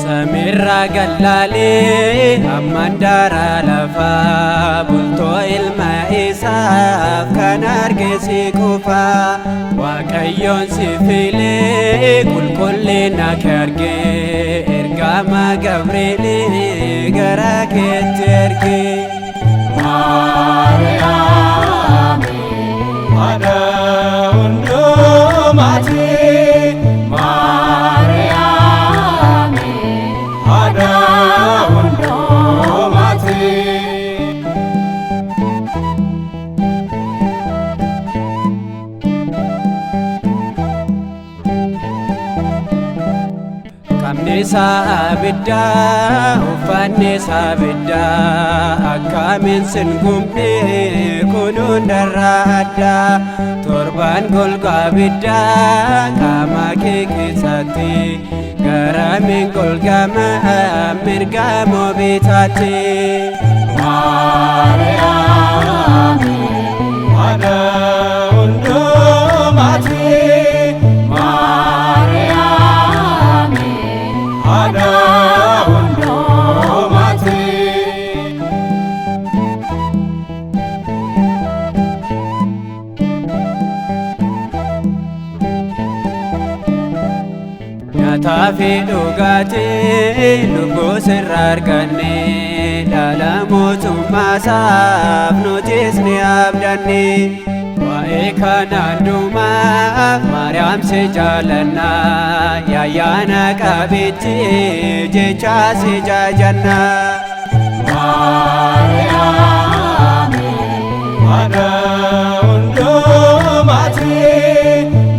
Samiirraa gallaalee hammaan daaraa lafaa bultoo ilma isaaf kan arge si qofa. Waaqayyoon si filee qulqullina kee arge ergama Gabri'eelii gara keetti erge. Maariyaam haadha hundumaati. Maariyaam haadha hundumaati. Qaamni isaa abiddaa uffanni isaa abiddaa akkamiin sin gubne kun hundarraa addaa torbaan golgaa abiddaa qaama kee keessatti garamiin golgama mirga moo bitaatti. Maariyaam haadha hundumaati. Maariyaam haadha hundumaati. Nyaataa fi dhugaatii lubbuu sirraa arganne dhala mootummaa isaaf nutis ni abdanne. Waa'ee kanaan duumaaf Maariyaam si jaalanna yaayyaana qabeetti jecha si jaajanna. Maariyaam haadha hundumaati.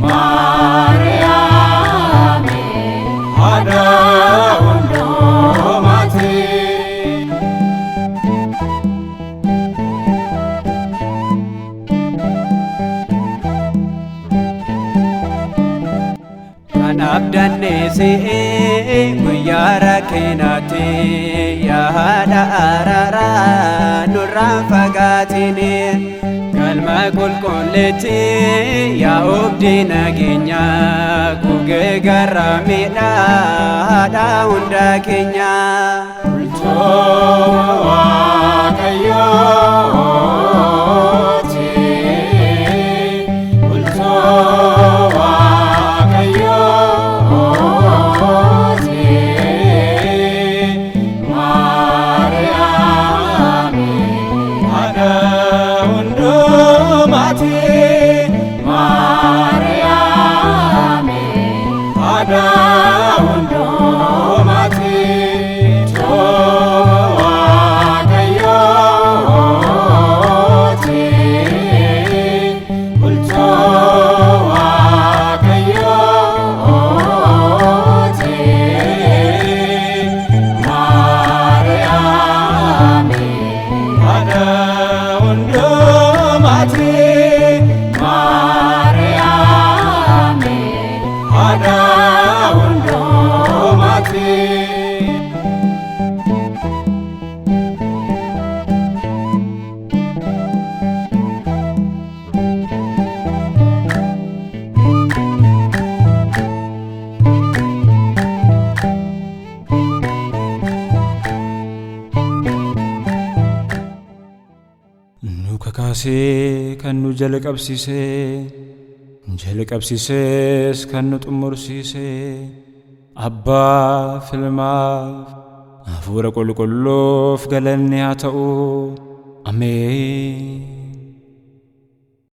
Maariyaam haadha hundumaati. Kan abdanne si'ee guyyaa rakkinaatti yaa haadha araaraa nurraan fagaatini. Galma qulqulleetti yaa obdii nageenya gugee garraa miidhaa haadha hunda keenya. Bultoo Waaqayyooti. Bultoo Waaqayyooti. Maariyaam haadha hundumaati. Maariyaam haadha hundumaati. Waaqayyooti. Bultoo Waaqayyooti. Maariyaam haadha hundumaati. Maariyaam haadha hundumaati. Nu kakaasee kan nu jalqabsiisee, jalqabsiisees kan nu xumursiisee, abbaa filmaaf Hafuura Qulqulluuf galanni haa ta'u. Ameen.